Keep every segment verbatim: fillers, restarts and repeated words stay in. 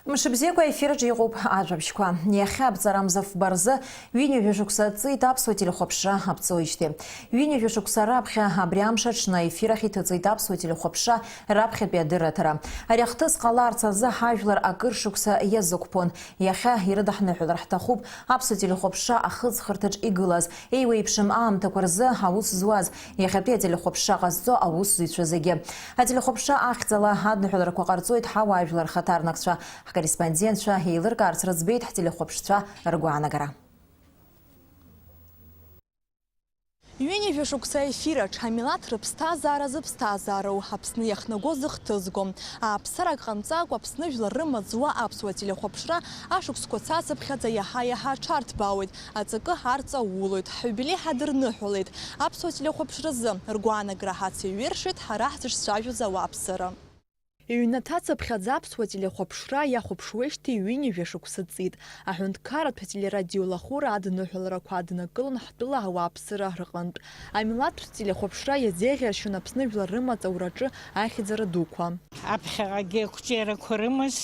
Мшыбзиақәа аефир аҿы иҟоуп ажәабжьқәа. Иахьа аԥҵарамза фба рзы ҩынҩажәа шықәса ҵит аԥсуа телехәаԥшра аԥҵоижьҭеи. Ҩынҩажәа шықәса раԥхьа абри амш аҽны аефир ахь иҭыҵит аԥсуа телехәаԥшра раԥхьатәи адырраҭара. Ари ахҭыс ҟаларц азы ҳажәлар акыр шықәса иазықәԥон. Иахьа ирыдаҳныҳәалар ҳҭахуп аԥсуа телехәаԥшра ахыҵхырҭаҿ игылаз, еиуеиԥшым аамҭақәа рзы аус зуаз, иахьатәи ателехәаԥшра ҟазҵо аусзуҩцәа зегьы. Ателехәаԥшра ахьӡала адныҳәаларақәа ҟарҵоит ҳауаажәлар рхаҭарнакцәа. Ҳкорреспондентцәа еилыркаарц рыӡбеит ҳтелехәаԥшцәа ргәаанагара. Ҩынҩажәа шықәса аефираҿ амилаҭ рыԥсҭазааразы ԥсҭазаароу, Аԥсны иахнаго зыхҭызго, ааԥсарак ҟамҵакәа Аԥсны жәлар рымаҵ зуа аԥсуа телехәаԥшра ашықәсқәа цацыԥхьаӡа иаҳа-иаҳа аҽарҭбаауеит, аҵакы арҵаулоит, ҳиубилеи ҳадырныҳәалеит. Аԥсуа телехәаԥшразы ргәаанагара ҳацеиҩыршеит ҳара ҳзыҿцәажәоз ауааԥсыра. Ҩнаҭа цыԥхьаӡа аԥсуа телехәаԥшра иахәаԥшуеижьҭеи ҩынҩажәа шықәса ҵит. Аҳәынҭқарратә телерадиолахәыра адныҳәаларақәа аднакылон ҳтәыла ауааԥсыра рҟынтә. Амилаҭтә телехәаԥшра иазеиӷьасшьон Аԥсны жәлар рымаҵ аураҿы ахьӡара дуқәа. Аԥхьаҟагьы ақәҿиарақәа рымаз,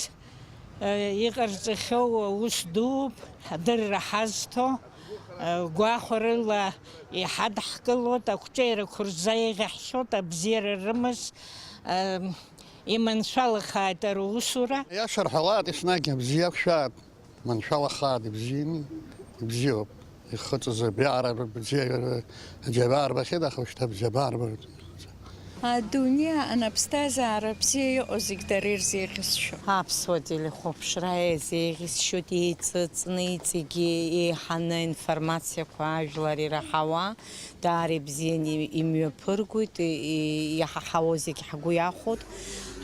э, иҟарҵахьоу аус дууп, адырра ҳазҭо, э, гәахәарыла иҳадҳкылоит, ақәҿиарақәа рзеиӷьаҳшьоит, абзиара рымаз, э, иманшәалахааит ари аусура. Аиаша рҳәалааит, еснагь абзиа ақәшәааит, маншәалахааит, ибзиами, ибзиоуп. Ихыҵыз абиаара бзиа, џьабаа рбахьеит, аха шьҭа бџьабаа рбоит. Адунеи аҟны аԥсҭазаара бзиа иҟоу зегь дара ирзеиӷьасшьо. Аԥсуа телехәаԥшра иазеиӷьасшьоит, еиҵыҵны иҵегьы еиҳаны аинформациақәа ажәлар ираҳауа. Даара ибзианы имҩаԥыргоит, и-, иҳаҳауа зегь ҳгәы иахәоит.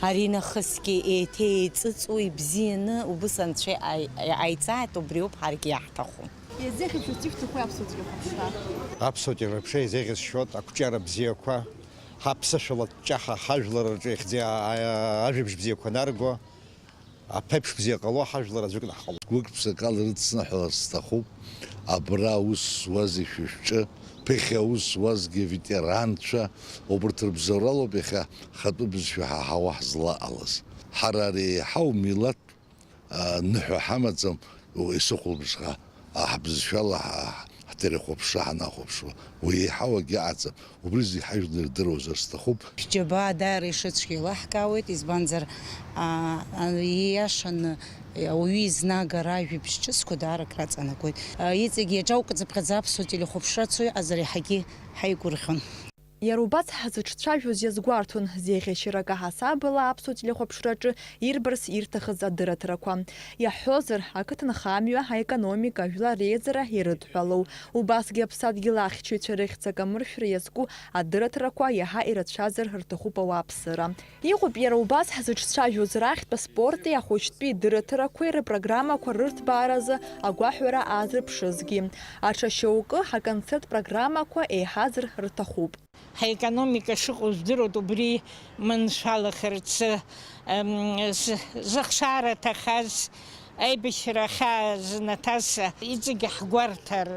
Ари нахысгьы еиҭа еиҵыҵуа, ибзианы убыс анцәа аи-, аиҵааит, убриоуп ҳаргьы иаҳҭаху. Иазеиӷьасшьоит ишәҭаху аԥсуа телехәаԥшра. Аԥсуа телехәаԥшра иазеиӷьасшьоит ақәҿиара бзиақәа, ҳаԥсышәала ҷаҳа ҳажәлар рҿы ихьӡи-, а-, а-, ажәабжь бзиақәа нарго. Аԥеиԥш бзиа ҟало ҳажәлар аӡәыкны ҳҟалоит. Гәык-ԥсыкала рыдсныҳәалар сҭахуп. Абра аус зуаз ишәышәҿы, ԥыхьа аус зуазгьы аветеранцәа, убарҭ рыбзоуралоуп иахьа ҳхатәы бызшәа ҳаҳауа ҳзлаҟалаз. Ҳара ари еиҳау милаҭтә, а, ныҳәа ҳамаӡам, исыхәлбысҟа. Ҳбызшәала ҳ-, ҳ-, ҳтелехәаԥшра ҳанахәаԥшуа, уи еиҳау акгьы аҟаӡам. Убри зегь ҳажәлар ирдыруазар сҭахуп. Шәџьабаа даара ишыцәгьоу еилаҳкаауеит, избанзар, а, а, ииашаны ауаҩы изнагара ажәабжь ҿыцқәа даара акраҵанакуеит. А, иҵегь иаҿауказыԥхьаӡа аԥсуа телехәаԥшра ацо иҟазар иаҳагьы ҳаигәырӷьон. Иара убас ҳзыҿцәажәоз иазгәарҭон, зеиӷьашьарак аҳасабала аԥсуа телехәаԥшраҿы ирбарц ирҭахыз адырраҭарақәа. Иаҳҳәозар, ақыҭанхамҩа, аекономика, ажәлар реизара ирыдҳәалоу, убасгьы аԥсадгьыл ахьчаҩцәа рыхьӡ акамыршәра иазку адырраҭарақәа иаҳа ирацәазар рҭахуп ауааԥсыра. Иҟоуп иара убас ҳзыҿцәажәоз рахьтә аспорти ахәыҷтәи дырраҭарақәеи рпрограммақәа рырҭбааразы агәаҳәара аазырԥшызгьы. Аҽа шьоукы аконцерт программақәа еиҳазар рҭахуп. Ҳаекономика шыҟоу здыруеит, убри маншәалахарц, ем, з-, зыхшара аҭахаз, аибашьра ахьаа зынаҭаз, иҵегьы ҳгәарҭар,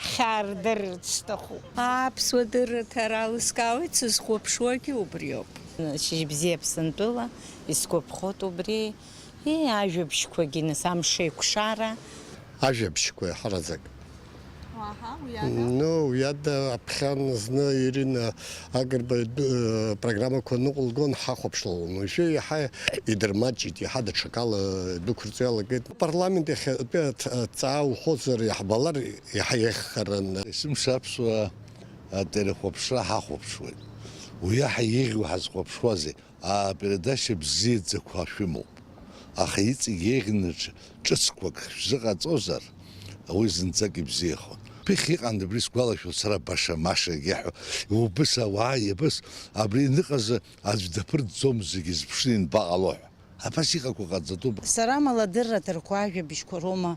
ҳхьаа рдырырц сҭахуп. Аԥсуа дырраҭара алыскаауеит, сызхәаԥшуагьы убриоуп. Шьыжьбзиа Аԥсынтәыла, исгәаԥхоит убри. Ии, ажәабжьқәагьы, нас, амшеиқәшара. Ажәабжьқәа иаҳараӡак. Уаҳа, уи ада? Ну, уи ада аԥхьан зны Ирина Агрба идәы, э, программақәа ныҟәылгон, ҳахәаԥшлон. Уажәы иаҳа идырмаҷит, иаҳа даҽакала идәықәырҵо иалагеит. Апарламент иахьатәи аҭ-, аҭҵаа ухозар, иаҳбалар, иаҳа еиӷьхарын. Есымша аԥсуа ателехәаԥшра ҳахәаԥшуеит. Уи иаҳа еиӷьу ҳазхәаԥшуазеи? Апередача бзиаӡақәа шәымоуп, аха иҵегь еиӷьны ҿ-, ҿыцқәак шәзыҟаҵозар, уи зынӡак ибзиахон. Ԥыхьа иҟан абри сгәалашәо, сара баша-маша егьаҳәо, иубыс ауаа иабыс, абри аныҟазы аӡә даԥырҵӡом, зегьы зыԥшны ианбаҟало ҳәа. Абас иҟақәоу ҟаҵатәуп. Сара амала адырраҭарқәа, ажәабжьқәа роума,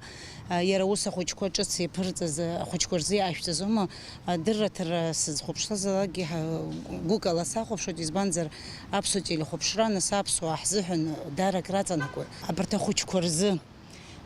а, иара ус ахәыҷқәа ҿыц иаԥырҵаз, а, ахәыҷқәа рзы иаашәҵазома, адырраҭара сызхәаԥшлазалакгьы ҳа-, гәыкала сахәаԥшуеит, избанзар, аԥсуа телехәаԥшра нас аԥсуаа ҳзыҳәан даара акраҵанакуеит. Абарҭ ахәыҷқәа рзы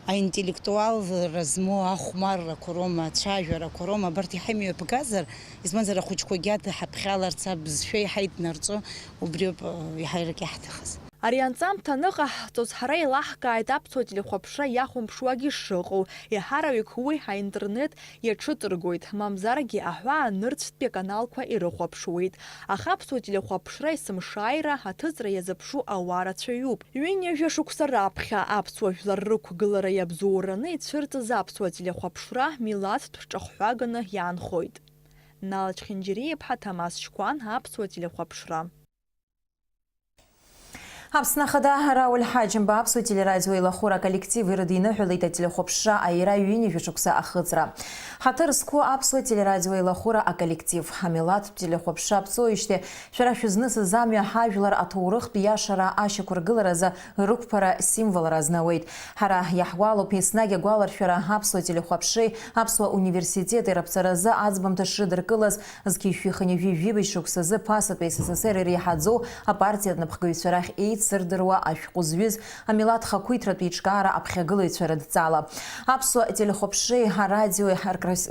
аинтеллектуалра змоу ахәмаррақәа роума, ацәажәарақәа роума, абарҭ иаҳа имҩаԥгазар, избанзар, ахәыҷқәагьы адҳаԥхьаларц, абызшәа иаҳа иднарҵо, убриоуп, а, иаҳа ирак иаҳҭахыз. Ари анҵамҭа аныҟаҳҵоз, ҳара еилаҳкааит аԥсуа телехәаԥшра иахәамԥшуагьы шыҟоу, еиҳараҩык уи аинтернет иаҽыҵыргоит, мамзаргьы аҳәаа нырцәтәи аканалқәа ирыхәаԥшуеит. Аха аԥсуа телехәаԥшра есымшааира аҭыҵра иазыԥшу ауаа рацәаҩуп. Ҩынҩажәа шықәса раԥхьа аԥсуа жәлар рықәгылара иабзоураны ицәырҵыз аԥсуа телехәаԥшра милаҭтә ҿахәҳәаганы иаанхоит. Нал Чхинџьариа-иԥҳа, Ҭамаз Шьқәан, аԥсуа телехәаԥшра. Аԥсны Ахада Рауль Ҳаџьымба аԥсуа телерадио еилахәыра аколлектив ирыдиныҳәалеит ателехәаԥшра аира ҩынҩажәа шықәса ахыҵра. Ҳаҭыр зқәу аԥсуа телерадио еилахәыра аколлектив, ҳамилаҭтә телехәаԥшра аԥҵоижьҭеи шәара шәызнысыз амҩа ҳажәлар аҭоурыхтә иашара ашьақәыргыларазы рықәԥара символра азнауеит. Ҳара иаҳгәалоуп еснагь агәаларшәара аԥсуа телехәаԥшреи аԥсуа университети раԥҵаразы аӡбамҭа шрыдыркылаз, зқьи жәшәи хынҩажәи жәибжь шықәсазы ԥасатәи С С С Р иреиҳаӡоу апартиатә напхгаҩцәа рахь еицырдыруа ашәҟәы зҩыз амилаҭ хақәиҭратә еиҿкаара аԥхьагылаҩцәа рыдҵала. Аԥсуа телехәаԥшреи арадиои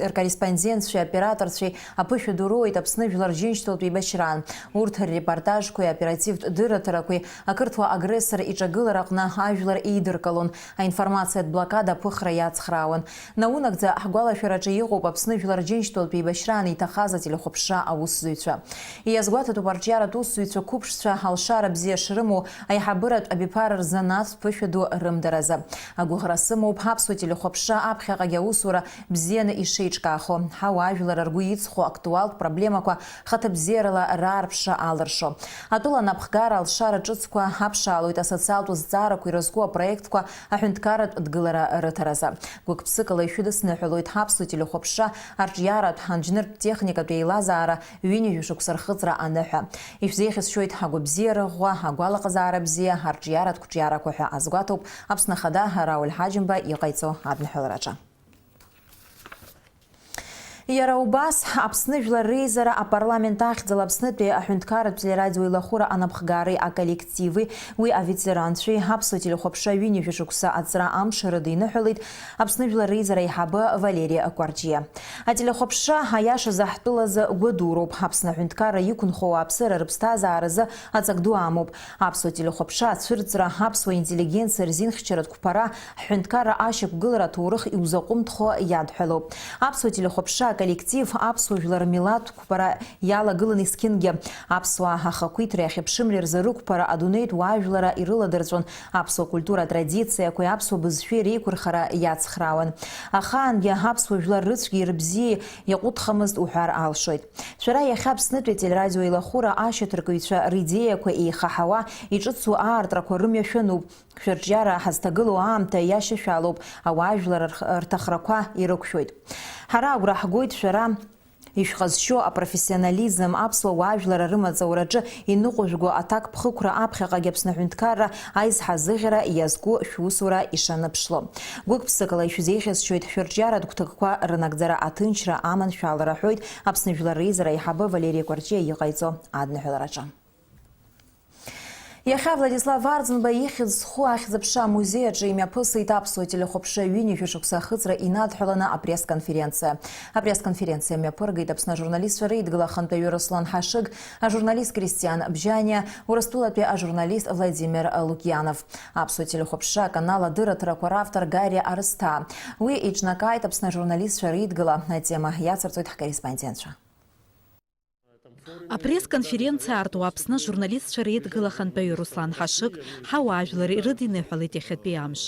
ркорреспондентцәеи аоператорцәеи аԥышәа ду роуеит Аԥсны Жәлар Рџьынџьтәылатә еибашьраан. Урҭ ррепортажқәеи аоперативтә дырраҭарақәеи ақырҭуа агрессор иҿагылараҟны ажәлар еидыркылон, аинформациатә блокада аԥыхра иацхраауан. Наунагӡа ҳгәалашәараҿы иҟоуп Аԥсны Жәлар Рџьынџьтәылатә еибашьраан иҭахаз ателехәаԥшра аусзуҩцәа. Иазгәаҭатәуп арҿиаратә усзуҩцәа қәыԥшцәа алшара бзиа шрымоу, аиҳабыратә абиԥара рзанааҭтә ԥышәа ду рымдаразы. Агәыӷра сымоуп аԥсуа телехәаԥшра аԥхьаҟагь аусура бзианы ишеиҿкаахо, ҳауаажәлар ргәы иҵхо актуалтә проблемақәа хаҭабзиарала раарԥшра алыршо. Атәыла анапхгара алшара ҿыцқәа аԥшаалоит асоциалтә зҵаарақәа ирызку апроектқәа аҳәынҭқарратә дгылара рыҭаразы. Гәык-ԥсыкала ишәыдысныҳәалоит ҳаԥсуа телехәаԥшра арҿиаратә, анџьныртә техникатә еилазаара ҩынҩажәа шықәса рхыҵра аныҳәа. Ишәзеиӷьасшьоит агәабзиара ӷәӷәа, агәалаҟазаара бзиа, арҿиаратә қәҿиарақәа ҳәа азгәаҭоуп Аԥсны Ахада Рауль Ҳаџьымба иҟаиҵо адныҳәалараҿы. Иара убас, Аԥсны Жәлар Реизара апарламент ахьӡала Аԥснытәи аҳәынҭқарратә телерадио еилахәыра анапхгареи аколлективи, уи аветеранцәеи, аԥсуа телехәаԥшра ҩынҩажәа шықәса аҵра амш рыдиныҳәалеит Аԥсны Жәлар Реизара аиҳабы Валери Кәарҷиа. Ателехәаԥшра, аиашазы, ҳтәылазы гәадуроуп. Аԥсны аҳәынҭқарра иқәынхо ауааԥсыра рыԥсҭазааразы аҵак ду амоуп. Аԥсуа телехәаԥшра ацәырҵра, аԥсуа интеллигенциа рзинхьчаратә қәԥара, ҳҳәынҭқарра ашьақәгылара аҭоурых иузаҟәымҭхо иадҳәалоуп. Аԥсуа телехәаԥшра аколлектив аԥсуа жәлар рмилаҭ қәԥара иалагылан есқьынгьы. Аԥсуаа ахақәиҭреи ахьыԥшымреи рзы рықәԥара адунеитә уаажәлара ирыладырҵәон, аԥсуа культура атрадициақәеи аԥсуа бызшәеи реиқәырхара иацхраауан. Ахаангьы аԥсуа жәлар рыцәгьеи рыбзиеи иаҟәыҭхамызт уҳәар алшоит. Шәара иахьа Аԥснытәи ателерадио еилахәыра ашьаҭаркыҩцәа ридеиақәа еихаҳауа, иҿыцу аартрақәа рымҩа шәануп. Шәырҿиара ҳазҭагылоу аамҭа иашьашәалоуп, ауаажәлар рх-, рҭахрақәа ирықәшәоит. Ҳара агәра ҳгоит шәара ишәҟазшьо апрофессионализм, аԥсуа уаажәлар рымаҵ аураҿы иныҟәыжәго аҭакԥхықәра аԥхьаҟагь Аԥсны аҳәынҭқарра аизҳазыӷьара иазку шәусура ишаныԥшло. Гәык-ԥсыкала ишәзеиӷьасшьоит шәырҿиаратә гәҭакқәа рынагӡара аҭынчра аманшәалара, ҳәоит Аԥсны Жәлар Реизара аиҳабы Валери Кәарҷиа иҟаиҵо адныҳәалараҿы. Иахьа Владислав Арӡынба ихьӡ зху Ахьӡ-аԥша амузеи аҿы имҩаԥысит аԥсуа телехәаԥшра ҩынҩажәа шықәса ахыҵра инадҳәаланы апресс-конференциа. Апресс-конференциа мҩаԥыргеит Аԥсны ажурналистцәа реидгыла ахантәаҩы Руслан Ҳашыг, ажурналист Кристиан Бжьаниа, Урыстәылатәи ажурналист Владимир Лукьянов. Аԥсуа телехәаԥшра аканал адырраҭарақәа равтор Гарри Арсҭаа. Уи еиҿнакааит Аԥсны ажурналистцәа реидгыла, атема иацырҵоит ҳкорреспондентцәа. Апресс-конференциа аартуа Аԥсны ажурналистцәа реидгыла ахантәаҩы Руслан Ҳашыг ҳауаажәлар ирыдиныҳәалеит иахьатәи амш.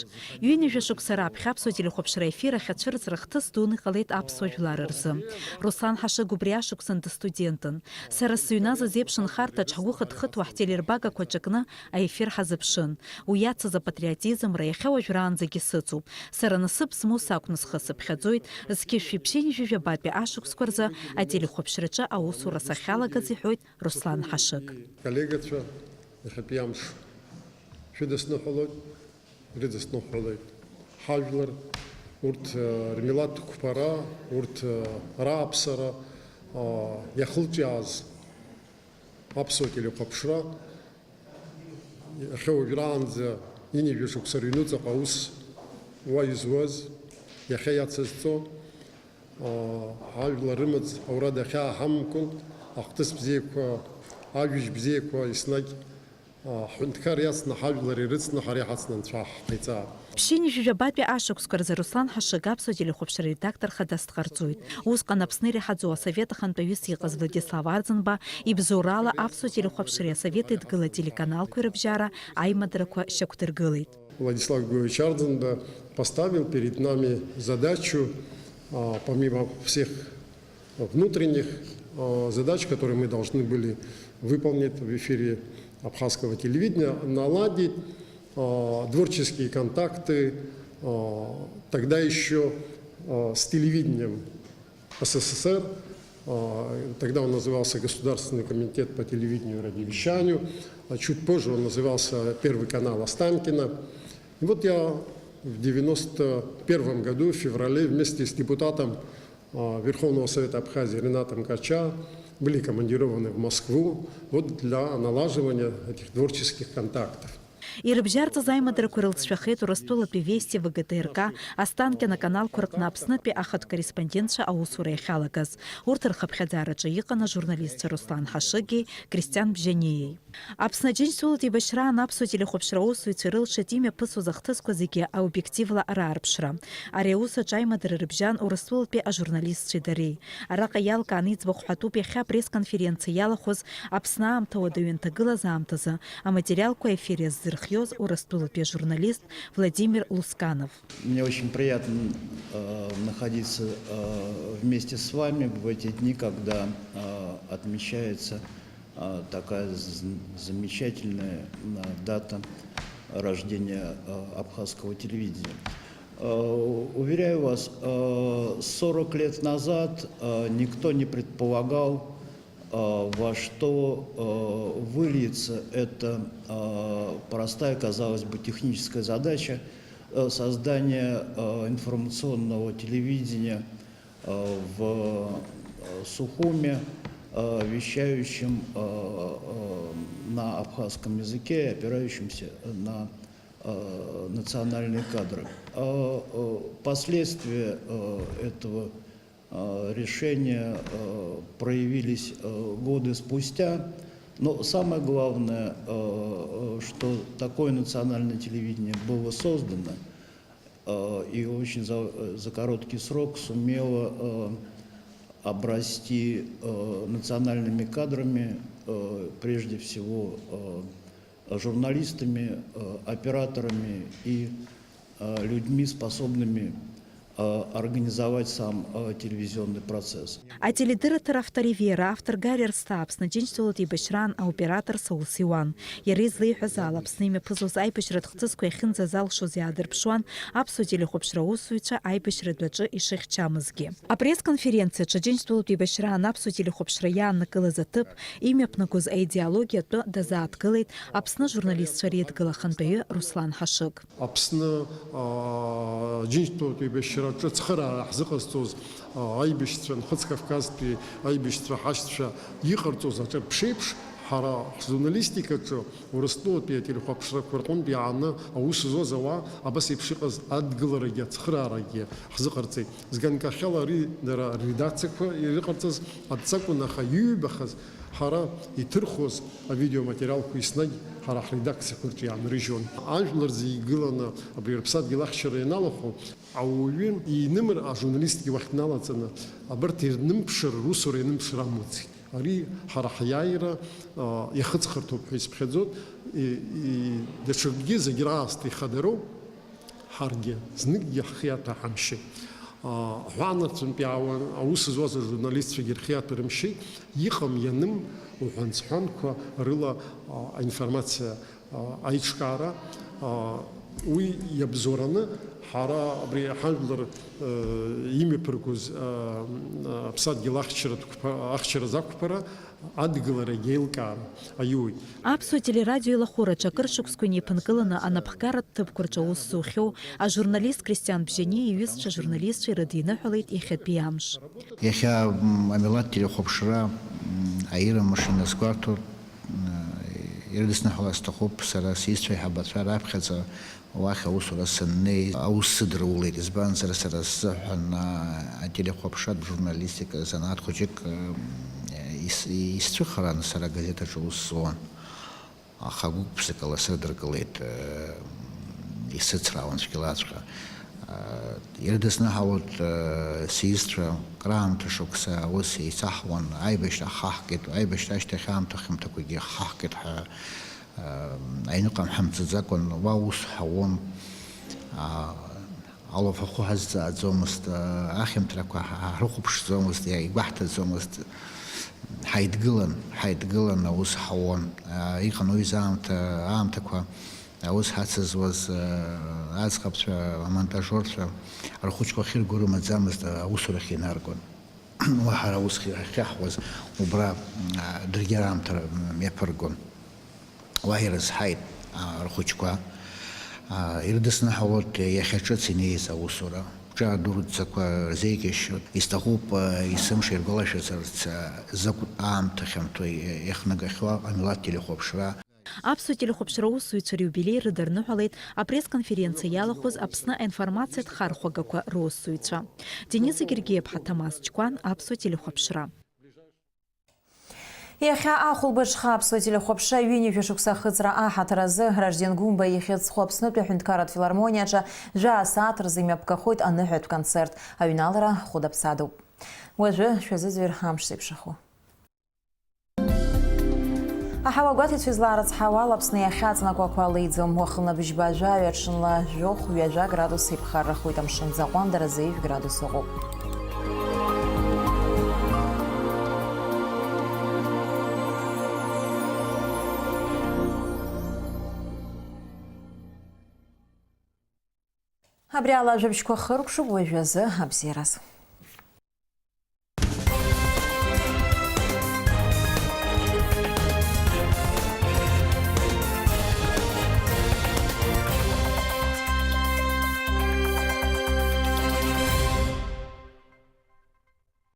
Ҩынҩажәа шықәса раԥхьа аԥсуа телехәаԥшра ефир ахь ацәырҵра хҭыс дуны иҟалеит аԥсуа жәлар рзы. Руслан Ҳашыг убри ашықәсан дыстудентын. Сара сыҩназы азеиԥш нхарҭаҿ ҳгәы хыҭхыҭуа ҳтелербагақәа ҿакны аефир ҳазыԥшын. Уи иацыз апатриотизмра иахьа уажәраанӡагьы сыцуп. Сара насыԥ змоу сакәны схы сыԥхьаӡоит, зқьи жәшәи ԥшьынҩажәи жәабатәи ашықәсқәа рзы ателехәаԥшраҿы аусура сахьалагаз, иҳәоит Руслан Ҳашыг. Коллегацәа, иахьатәи амш шәыдысныҳәалоит, ирыдысныҳәалеит ҳажәлар, урҭ, э, рмилаҭ қәԥара, урҭ, э, рааԥсара, э, иахылҿиааз аԥсуа телехәаԥшра, иахьа уажәраанӡа ҩынҩажәа шықәса рыҩнуҵаҟа аус уа изуаз, иахьа иацызҵо, аа, ажәлар рымаҵ аура дахьааҳамкәан, ахҭыс бзиақәа, ажәабжь бзиақәа еснагь Ҳҳәынҭқар иацны, ҳажәлар ирыцны, ҳара иҳацны анцәа ҳҟаиҵап. Ԥшьынҩажәи жәабатәи ашықәсқәа рзы Руслан Ҳашыг Аԥсуа телехәаԥшра аредактор хада дҟарҵоит. Усҟан Аԥсны иреиҳаӡоу асовет ахантәаҩыс иҟаз Владислав Арӡынба ибзоурала Аԥсуа телехәаԥшреи асовет еидгыла ателеканалқәеи рыбжьара аимадарақәа шьақәдыргылеит. Владислав Григорьевич Ардзинба поставил перед нами задачу, а, помимо всех внутренних, а, задач, которые мы должны были выполнить в эфире абхазского телевидения, наладить, а, творческие контакты, а, тогда еще, а, с телевидением С С С Р, а, тогда он назывался Государственный комитет по телевидению и радиовещанию, а чуть позже он назывался Первый канал Останкино. И вот я в девяносто первом году, в феврале, вместе с депутатом, а, Верховного Совета Абхазии Ренатом Кача были командированы в Москву вот для налаживания этих творческих контактов. Ирыбжьарҵаз аимадарақәа рылҵшәахеит Урыстәылатәи Вести, В Г Т Р К, Останкино каналқәа рҟны Аԥснытәи ахатә корреспондентцәа аусура иахьалагаз. Урҭ рхыԥхьаӡараҿы иҟан ажурналистцәа Руслан Ҳашыги Кристиан Бжьаниеи. Аԥсны Аџьынџьтәылатә еибашьраан аԥсуа телехәаԥшра аусзуҩцәа ирылшеит имҩаԥысуаз ахҭысқәа зегьы обиективла раарԥшра. Ари аус аҿы аимадара рыбжьан Урыстәылатәи ажурналистцәеи дареи. Араҟа иалкааны иӡбахә ҳәатәуп иахьа апресс-конференциа иалахәыз Аԥсны аамҭа уадаҩы анҭагылаз аамҭазы аматериалқәа аефир иаззырхиоз Урыстәылатәи ажурналист Владимир Лусканов. Мне очень приятно э, находиться э, вместе с вами в эти дни, когда э, отмечается э, такая з- замечательная э, дата рождения э, абхазского телевидения. Э, Уверяю вас, э, сорок лет назад э, никто не предполагал, э, во что э, выльется эта э, простая, казалось бы, техническая задача э, создания э, информационного телевидения э, в э, Сухуме, э, вещающем э, э, на абхазском языке, опирающемся на э, национальные кадры. Э, э, Последствия э, этого э, решения э, проявились э, годы спустя. Но самое главное, э, э, что такое национальное телевидение было создано э, и очень за, э, за короткий срок сумело э, обрасти э, национальными кадрами, э, прежде всего э, журналистами, э, операторами и э, людьми, способными э, организовать сам э, телевизионный процесс. Ателедырраҭара авторевиара, авторгариа рсҭа Аԥсны Аџьынџьтәылатә еибашьраан аоператорс аус иуан. Иара излеиҳәаз ала, Аԥсны имҩаԥызоз аибашьратә хҭысқәа иахьынӡазалшоз иаадырԥшуан аԥсуа телехәаԥшра аусзуҩцәа аибашьратә аҿы ишыхьчамызгьы. Апресс-конференциаҿы Аџьынџьтәылатә еибашьраан аԥсуа телехәаԥшра иааннакылаз аҭыԥ имҩаԥнагоз аидеологиа атәы дазааҭгылеит Аԥсны ажурналистцәа реидгыла ахантәаҩы Руслан Ҳашыг. Аԥсны Аџьынџьтәылатә еибашьраҿы ацхыраара ҳзыҟазҵоз аибашьцәа, Нхыҵ Кавказтәи аибашьцәа ҳашьцәа иҟарҵоз аҿырԥшеиԥш, ҳара ҳжурналистикаҿы Урыстәылатәи ателехәаԥшрақәа рҟынтә иааны аус зуаз ауаа абас еиԥш иҟаз адгыларагьы ацхыраарагьы ҳзыҟарҵеит. Зганкахьала ари дара рредакциақәа ирыҟарҵаз адҵакәын, аха иҩбахаз ҳара иҭырхуаз авидеоматериалқәа еснагь ҳара ҳредакциақәа рҿы иаанрыжьуан. Ажәлар зегьы игыланы абри рыԥсадгьыл ахьчара ианалахәу, ауаҩы инымыр, ажурналистгьы уахь дналаҵаны, абарҭ ирнымԥшыр, русура ианымԥшыр амуӡеит. Ари ҳара ҳиааира, а, иахыҵхырҭоуп ҳәа исыԥхьаӡоит. И, и, даҽакгьы зегь раасҭа ихадароуп. Ҳаргьы зныкгьы ҳхы иаҭәа ҳамшьы. Аҳәаанырцәынтә иаауан аус зуаз ажурналистцәагьы рхы иаҭәа рымшьеит, иҟам-ианым уҳәан-сҳәанқәа рыла аинформациа аиҿкаара. Уи иабзоураны ҳара абри ҳажәлар имҩаԥыргоз аԥсадгьыл ахьчаратә қәԥа-, ахьчаразы ақәԥара адгыларагьы аилкаара аиуеит. Аԥсуа телерадио еилахәыраҿы акыр шықәсқәа инеиԥынкыланы анапхгаратә ҭыԥқәа рҿы аус зухьоу ажурналист Кристиан Бжьаниа иҩызцәа ажурналистцәа ирыдиныҳәалеит иахьатәи амш. Иахьа м, амилаҭ телехәаԥшра м, аира мыш ианазгәарҭо, м, ирыдысныҳәалар сҭахуп сара сҩызцәа аиҳабацәа раԥхьаӡа уахь аусура саннеи, аус сыдырулеит, избанзар, сара сзыҳәан, а, ателехәаԥшратә журналистика занааҭ хәыҷык, м, ис-, исцәыхаран, сара агазеҭ аҿы аус зуан. Аха гәык-ԥсыкала срыдыркылеит, э, исыцраауан цәгьалаҵәҟьа. Э, ирыдысныҳәалоит, э, сиҩызцәа, краамҭа шықәса ус еицаҳуан, аибашьра ҳхаҳгеит, аибашьра ашьҭахь аамҭа хьамҭақәагьы ҳхаҳгеит ҳәа, э, аҩныҟа ҳамцаӡакәан, уа ус ҳауан. А, Алафахәы ҳазҵааӡомызт, ахьамҭрақәа ҳа-, ҳрыхәаԥшӡомызт, иа-, игәаҳҭаӡомызт. Ҳаидгылан, ҳаидгылан, аус ҳауан. Иҟан уи заамҭа, аамҭақәа аус ҳацызуаз, аӡӷабцәа, амонтажиорцәа рхәыҷқәа ахьырго рымаӡамызт, аусурахь инаргон. Уа ҳара аус хи-, ахьаҳуаз убра, даргьы раамҭа мҩаԥыргон. Уа ирызҳаит, а, рхәыҷқәа. А, ирыдысныҳәалоит иахьа ҿыц инеиз аусура. Бҿы адуӡӡақәа рзеиӷьасшьоит. Исҭахуп, а, есымша иргәалашәазарц, а, закәтә аамҭа хьанҭоу иахнагахьоу амилаҭ телехәаԥшра. Аԥсуа телехәаԥшра аусзуҩцәа риубилеи рыдырныҳәалеит апресс-конференциа иалахәыз Аԥсны аинформациатә хархәагақәа русзуҩцәа. Денис Гергиаԥҳа, Ҭамаз Чқәан, Аԥсуа телехәаԥшра. Иахьа ахәылбыҽха аԥсуа телехәаԥшра ҩынҩажәа шықәса ахыҵра аҳаҭыр азы Ражден Гәымба ихьӡ зху Аԥснытәи аҳәынҭқарратә филармониаҿы жәа-асааҭ рзы имҩаԥгахоит аныҳәатә концерт. Аҩналара хәыда-ԥсадоуп. Уажәы шәазыӡырҩыр амш зеиԥшрахо. Аҳауа гәаҭеицәа излаарыцҳауа ала, Аԥсны иахьа аҵнақәақәа леиӡом. Уахынла быжьба жәаҩа, ҽынла жәохә, ҩажәа градус еиԥхаррахоит, амшын аӡы аҟәандара зеижә градус ыҟоуп. Абри ала ажәабжьқәа хыркәшоуп, уажәазы абзиараз.